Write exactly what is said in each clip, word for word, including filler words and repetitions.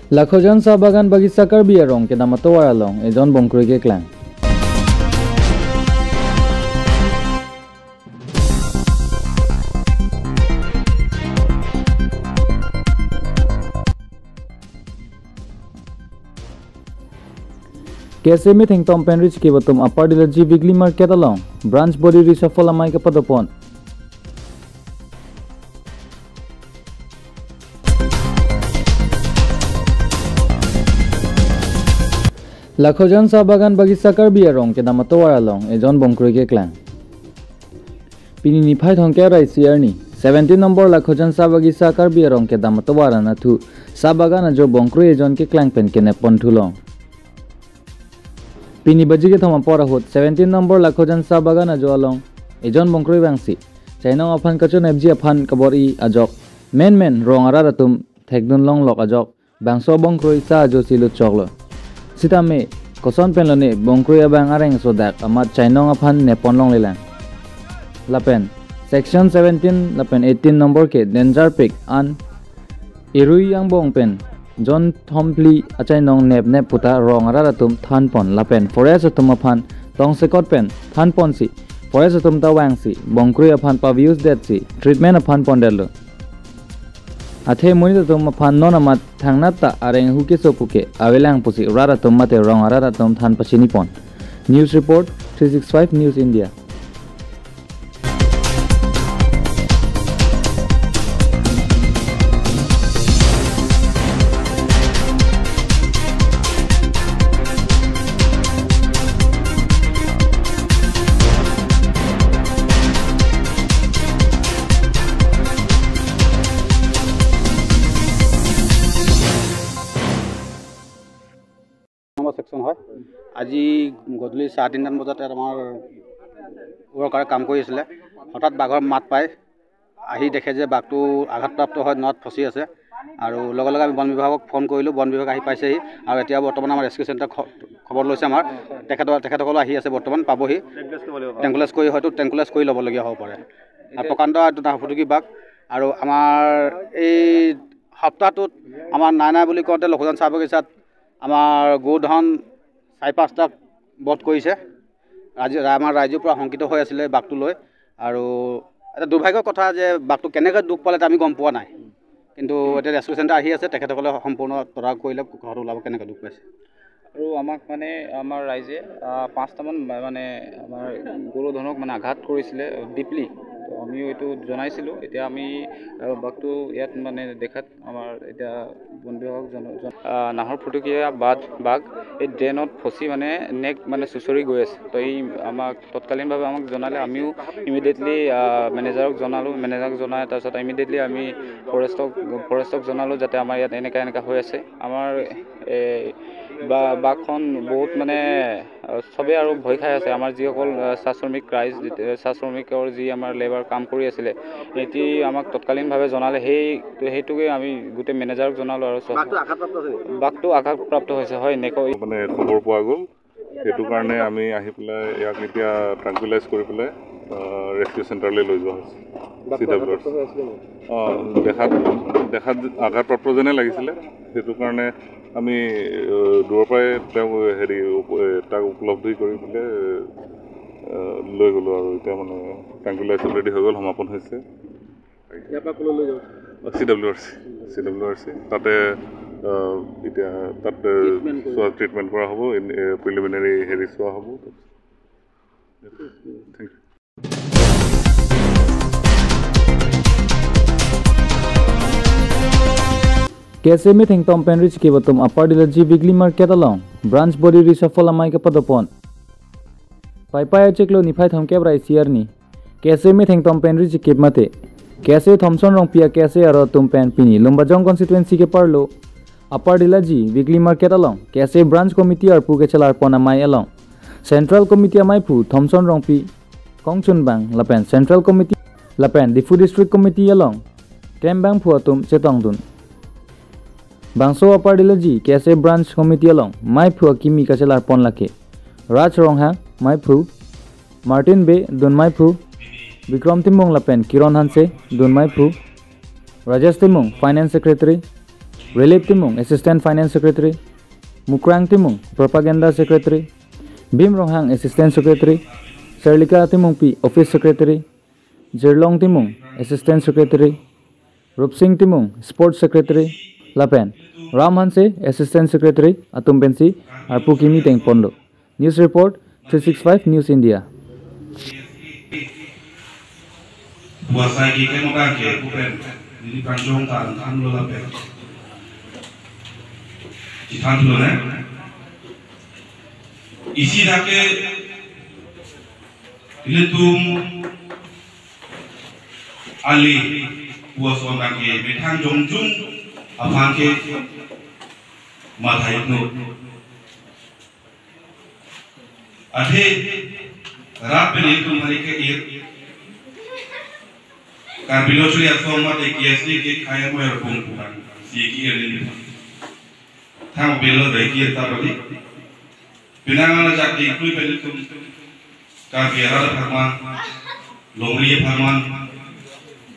Lakhojan Sabagan Bagisa Karbi Arong kedam atovar along ejon bongkroi keklang. K S A metheng tom pen richikip atum Upper Dillaji weekly market along branch body reshuffle amei kepadopon. Lakhojan Sabagan Bagisa Karbi Arong kedam atovar along ejon bongkroi keklang. Pini niphai thomkep ra isi arni, seventeen number Lakhojan Sabagisa Karbi Arong kedam atovar anatthu Sabagan ajo bongkroi ejon keklang pen kenep pon thulong. Pini baji kethom apor ahut seventeen number Lakhojan Sabagan ajo along ejon bongkroi vangsi chainong aphan kachonepji aphan kabor-i ajok menmen rong arat atum thekdun longlok ajok bangso bongkroi sa ajo si lutchoklo. Sitame koson pen lone bongkroi abang areng sodak amat chainong aphan nep pon longlelang. Lapen section seventeen lapen eighteen number ke danger pik an irui angbong pen jon thomphli achainong nep nep puta rong arat atum than pon lapen forest atum aphan tongsekot pen than ponsi forest atum ta vangsi bongkroi aphan pavius detsi treatment aphan pondetlo. Athe monit atum aphan non amat thangnat ta areng ahu keso puke avelang pusi rat atum mate rong arat atum than pachini pon. News report, three six five News India. Number section হয়। আজি গধূলি চাৰে তিনিটামান বজাত ইয়াত আমাৰ ৱৰ্কাৰে কাম কৰি আছিলে, হঠাৎ বাঘৰ মাত পায়, আহি দেখে যে বাঘটো আঘাতপ্ৰাপ্ত হৈ নৈত ফচি আছে। আৰু লগে লগে আমি বন বিভাগক ফোন কৰিলোঁ, বন বিভাগ আহি পাইছেহি। আৰু এতিয়া বৰ্তমান আমাৰ ৰেস্কিউ চেণ্টাৰ খ-, খবৰ লৈছে আমাৰ, তেখেতৰ, তেখেতসকলো আহি আছে বৰ্তমান, পাবহি। ট্ৰেংকুলাইজ কৰি, হয়তো ট্ৰেংকুলাইজ কৰি ল'বলগীয়া হ'ব পাৰে। আৰু প্ৰকাণ্ড এইটো নাহৰফুটুকী বাঘ। আৰু আমাৰ এই সপ্তাহটোত আমাৰ নাই নাই বুলি কওঁতে লক্ষজন চাহ বাগিচাত আমাৰ গো ধন চাৰি পাঁচটা বধ কৰিছে। ৰাইজে, আমাৰ ৰাইজে পূৰা শংকিত হৈ আছিলে বাঘটো লৈ। আৰু এটা দুৰ্ভাগ্যৰ কথা যে বাঘটো কেনেকৈ দুখ পালে, এতিয়া আমি গম পোৱা নাই। কিন্তু এতিয়া ৰেস্কিউ চেণ্টাৰ আহি আছে, তেখেতসকলে সম্পূৰ্ণ তদাৰক কৰিলে ঘৰত ওলাব কেনেকৈ দুখ পাইছে। আৰু আমাক মানে আমাৰ ৰাইজে, আহ, পাঁচটামান মা-, মানে আমাৰ গো ধনক মানে আঘাত কৰিছিলে ডিপলি। তো আমিও এইটো জনাইছিলোঁ। এতিয়া আমি, আহ, বাঘটো ইয়াত মানে দেখাত আমাৰ এতিয়া বন বিভাগক জন-, জন-, আহ, নাহৰফুটুকীয়া বাঘ, বাঘ এই ড্ৰেইনত ফচি মানে নেক মানে চুচৰি গৈ আছে। তো এই আমাক তৎকালীনভাৱে আমাক জনালে, আমিও ইমিডিয়েটলি, আহ, মেনেজাৰক জনালোঁ। মেনেজাৰক জনাই তাৰপিছত ইমিডিয়েটলি আমি ফৰেষ্টক, ফৰেষ্টক জনালোঁ যাতে আমাৰ ইয়াত এনেকা এনেকা হৈ আছে। আমাৰ এই বা-, বাঘখন বহুত মানে, আহ, চবেই আৰু ভয় খাই আছে। আমাৰ যিসকল, আহ, চাহ শ্ৰমিক ৰাইজ, যিত-, চাহ শ্ৰমিকৰ যি আমাৰ লেবাৰ কাম কৰি আছিলে, এটি আমাক তৎকালীনভাৱে জনালে, সেই, সেইটোকে আমি গোটেই মেনেজাৰক জনালোঁ আৰু চ-, বাঘটো আঘাতপ্ৰাপ্ত হৈছে নেকি? বাঘটো আঘাতপ্ৰাপ্ত হৈছে, হয়, নেক-, মানে খবৰ পোৱা গ'ল, সেইটো কাৰণে আমি আহি পেলাই ইয়াক এতিয়া ট্ৰেংকুলাইজ কৰি পেলাই, আহ, ৰেস্কিউ চেণ্টাৰলৈ লৈ যোৱা হৈছে। বাঘটো চি ডাব্লিউ আৰ চি। আঘাতপ্ৰাপ্ত হৈ আছিলে নেকি? অ, দেখাত, দেখাত আঘাতপ্ৰাপ্ত যেনে লাগিছিলে, সেইটো কাৰণে আমি, আহ, দূৰৰ পৰাই তেওঁ হেৰি উপ-, এ, তাক উপলব্ধি কৰি পেলাই, আহ, লৈ গ'লোঁ আৰু এতিয়া মানে ট্ৰেংকুলাইজ অলৰেডি হৈ গ'ল, সমাপন হৈছে। ইয়াৰ পৰা ক'লৈ লৈ যাব? চি ডাব্লিউ আৰ চি, চি ডাব্লিউ আৰ চি। তাতে, আহ, এতিয়া তাত, আহ, ট্ৰিটমেণ্ট কৰিব। চোৱা, ট্ৰিটমেণ্ট কৰা হ'ব, ইন-, এ, প্ৰিলিমিনাৰী হেৰি চোৱা হ'ব। Thank you. K S A metheng tom pen richikip atum Upper Dillaji weekly market along branch body reshuffle amei kepadopon. Paipai achiklo niphai thomkep ra isi arni K S A metheng tom pen richikip mate K S A Thomson Rongpi a K S A aro atum pen pini Lumbajong constituency keparlo Upper Dillaji weekly market along K S A branch committee arpu kechelar pon amei along Central Committee ameiphu Thomson Rongpi kongchunbang lapen Central Committee lapen Diphu District Committee along klembangphu atum chetongdun. Bangso Upper Dillaji K S A branch committee along meiphu akimi kachelar pon lake Raj Ronghang meiphu, Martin Bey dun meiphu, Bikram Timung lapen Kiron Hanse dun meiphu, Rajesh Timung finance secretary, Relep Timung, Assistant Finance Secretary, Mukrang Timung, Propaganda Secretary, Bim Ronghang, Assistant Secretary, Sarlika Timungpi, Office Secretary, Jirlong Timung, Assistant Secretary, Rupsing Timung, Sports Secretary, lapen Ram Hanse, Assistant Secretary atum pensi arpu kimi tengponlo. News report, three six five News India. Puasai ke kemo kan ke kupen nini pranjong ta thanlo lapen chithanlo ne. Isi dak ke ilitum ali puas on dak ke methang jongjung aphan ke mathai no. Athe rat pen ilitum hari ke ir. Karbi Lo Charli Asong mate K S A ke khaya mo er pung pukan. Si ke ir ni. Thang belo dai ke ir ta bali. Penang ala jak dingklui pen ilitum Karbi arat apharman, longri apharman,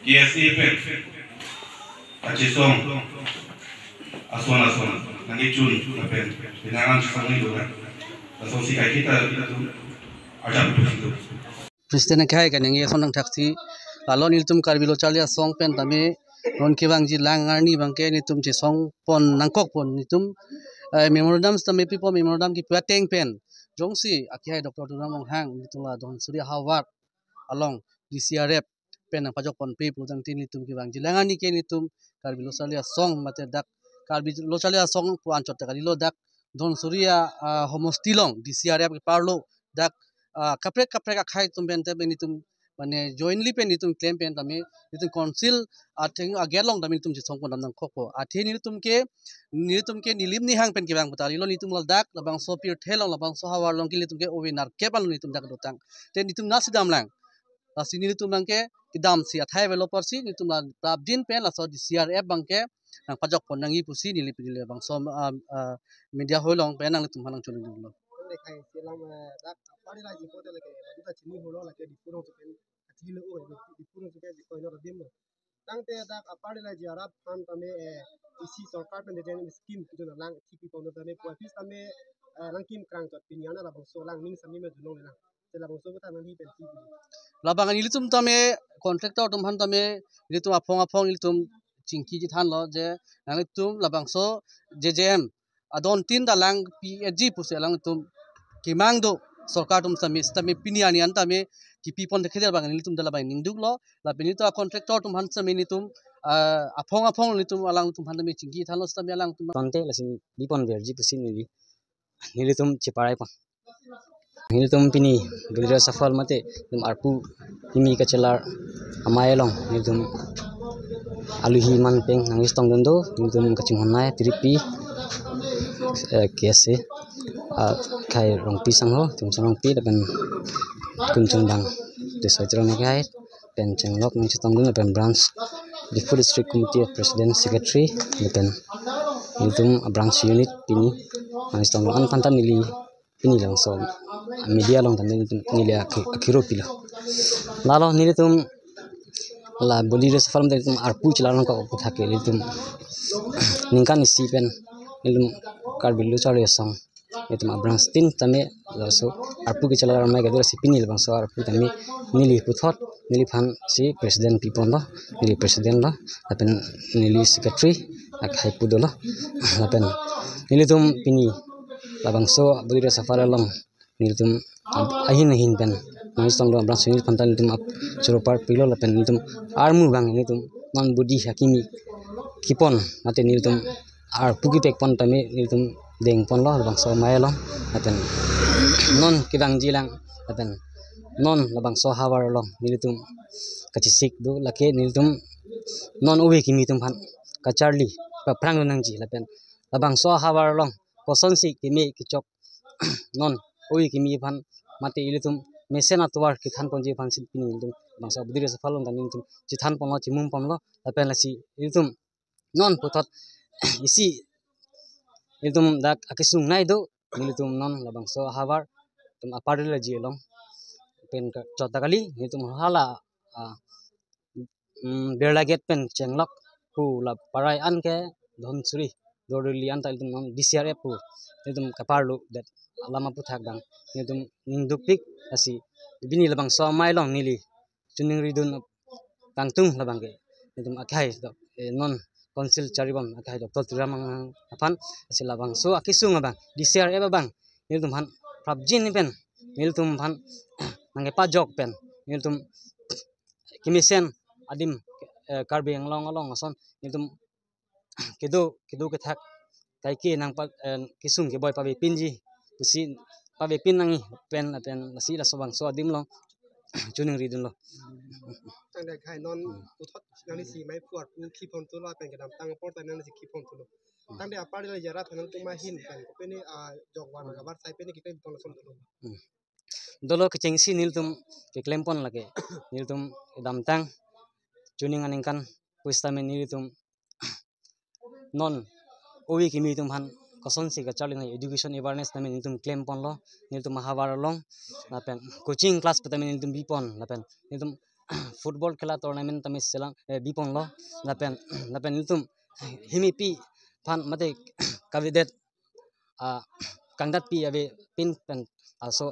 K S A pen kachesong ason ason nangkechun lapen penang an sang ni dola. Lasonsi kaiketa ilitum ajak pusi do. President akhai kaningje ason nangthaksi, lalo nelitum Karbi Lo Charli Asong pen tame non kevangji lang arni abangke nelitum chesongpon nangkokpon nelitum, eh, memorandum tame pipo, memorandum kipu ateng pen jongsi akhai Doctor Tuliram Ronghang nelitum la Dhansiri ahavar along D C R F pen nangpajokponpe pulotangte nelitum kevangji lang arni ke nelitum Karbi Lo Charli Asong mate dak Karbi Lo Charli Asong pu anchot ta kalilo, dak Dhansiri a, ah, homosti along D C R F keparlo dak, ah, kaprek kaprek akhai atum pen te nelitum mane jointly pen nelitum klem pen tame nelitum council atheng a-gate along tame nelitum chesongpon dam nangkokpo. Athe nelitum ke, nelitum ke nilim nihang pen kevang pu ta kalilo, nelitum ladak labangso pirthe along, labangso ahavar along ke nelitum ke ove nerkep an nelitum dak dotang. Te nelitum nasi damlang. Lasi nelitum abangke kedamsi athai avelo apotsi nelitum la prapjin pen laso D C R F abangke nangpajokpon nangji pusi neli pini labangso, ah, ah, media hall along pen nanglitum aphan nangchoningdunlo. Lekhai selam, eh, dak apar la ji ko te lake, badu ta chini holo lake Diphu rong chupen, kachilo o, Diphu rong chupen ji ko ino radim lo. Tangte dak apar la ji arat aphan tame, eh, isi sorkar pen dejeng scheme kitu na lang, T P pon tame, puapis tame, eh, nangkim krang chot pini ana labangso lang ning sami me dunong le lang. Te labangso ko tame nangli pen T P. Labang nelitum tame contractor atum aphan tame nelitum aphong aphong nelitum chingki chethanlo je nanglitum labangso J J M adon tin ta lang P H G pusi alangtum kemang do sorkar atum sami sitame pini arni an tame kipipon thekthedel abang nelitum ta labang ningduklo lapen nelitum a-contractor atum aphan sami nelitum, ah, aphong aphong nelitum alangtum aphan tame chingki thanlo sitame alangtum. Tangte lasi bipon verji pusi neli nelitum cheparai pon. Nelitum pini Bodhidharma Sapphal mate nelitum arpu kimi kachelar amei along nelitum aluhi man pen nangchetongdun do, nelitum kachinghon nai tiripi, eh, K S A, ah, akhai Rongpi sangho, Timsong Rongpi lapen Kunchung Dang, Tisoi Teron akhai pen chenglok nangchetongdun lapen branch Diphu District Committee of President Secretary lapen nelitum branch unit pini nangchetongdun an aphan ta neli pini labangso media along tame neli akhi-, akhiro pilo. Lalo nelitum la Bodhidharma Sapphal mate nelitum arpu chelar nangkok aputhak ke nelitum ningkan isi pen nelitum Karbi Lo Charli Asong nelitum a-branch tin tame laso arpu kechelar amei kedo si pini labangso arpu tame neli puthot neliphan si president piponlo, neli president lo lapen neli secretary akhai pu dolo lapen nelitum pini labangso Bodhidharma Sapphal along nelitum ahin ahin pen nangchetongdun a-branch unit aphan ta nelitum ap choro parpilo lapen nelitum armu abang nelitum non body akimi kipon mate nelitum arpu kipekpon tame nelitum dengponlo labangso amei along lapen non kevangji lang lapen non labangso ahavar along nelitum kachesik do lake nelitum non ove kimi atum aphan kacharli paphrangdun nangji lapen labangso ahavar along kosonsi keme kechok non ove kimi aphan mate ilitum mesen atovar kethanponji aphan si pini ilitum labangso Bodhidharma Sapphal along tame ilitum chethanponlo chemumponlo lapen lasi ilitum non puthot isi ilitum dak akesung nai do, ilitum non labangso ahavar atum apar la ji along pen kachot ta kali, ilitum hala, ah, mm, Birla Gate pen chenglok pu la parai an ke Dhansiri, Dorduli anta ilitum non D C R F pu ilitum kaparlu det alam aputhak abang ilitum ningdukpik. Lasi pini labangso amei along neli choningridun kangtung labang ke ilitum akhai dok, eh, non council charibom akhai Doctor Tuliram Ronghang aphan. Lasi labangso akesung abang D C R F abang nelitum aphan prapjin pen nelitum aphan nangkepajok pen nelitum kemesen adim, eh, Karbi Anglong along ason nelitum kedo kedo kethak kaike nang pa, eh, kesung keboi pavepinji pusi pavepin nangji pen pen lasi laso bangso adim along choningridunlo. Tangte akhai non puthot nanglisi mei puar pu khipon thulo pen kedamtang apor ta nanglisi khipon thulo. Tangte apar la jara thanang tuma hin pen kopine, ah, jokwan kabar sai pine kitai tong lason thulo. Dolo kechengsi nelitum keklempon lake nelitum kedamtang chuning aningkan pusitame nelitum non ove kimi atum aphan kosonsi kacharli nangji education awareness tame nelitum klemponlo. Nelitum ahavar along lapen coaching class pu tame nelitum bipon lapen nelitum football khela tournament tame selang, eh, biponlo lapen lapen nelitum himipi aphan mate kavedet, ah, kangdatpi avepin pen aso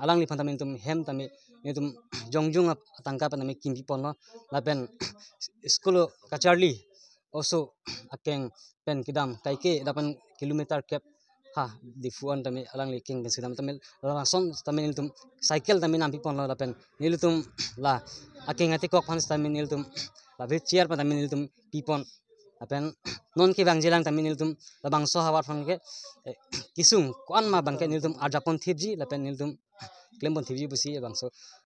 alangliphan tame nelitum hem tame nelitum jongjung atangka pen tame kimpiponlo lapen school kacharli oso akeng pen kedam kaike lapen kilometer kep ha Diphu an tame alangli akeng pen kedam tame lason tame nelitum cycle tame nampiponlo lapen nelitum la akeng atekok aphan tame nelitum la wheelchair pen tame nelitum pipon lapen non kevangjilang tame nelitum labangso ahavar aphan ke, eh, kesung ko-an ma abang ke nelitum arjapon thipji lapen nelitum klempon thipji pusi labangso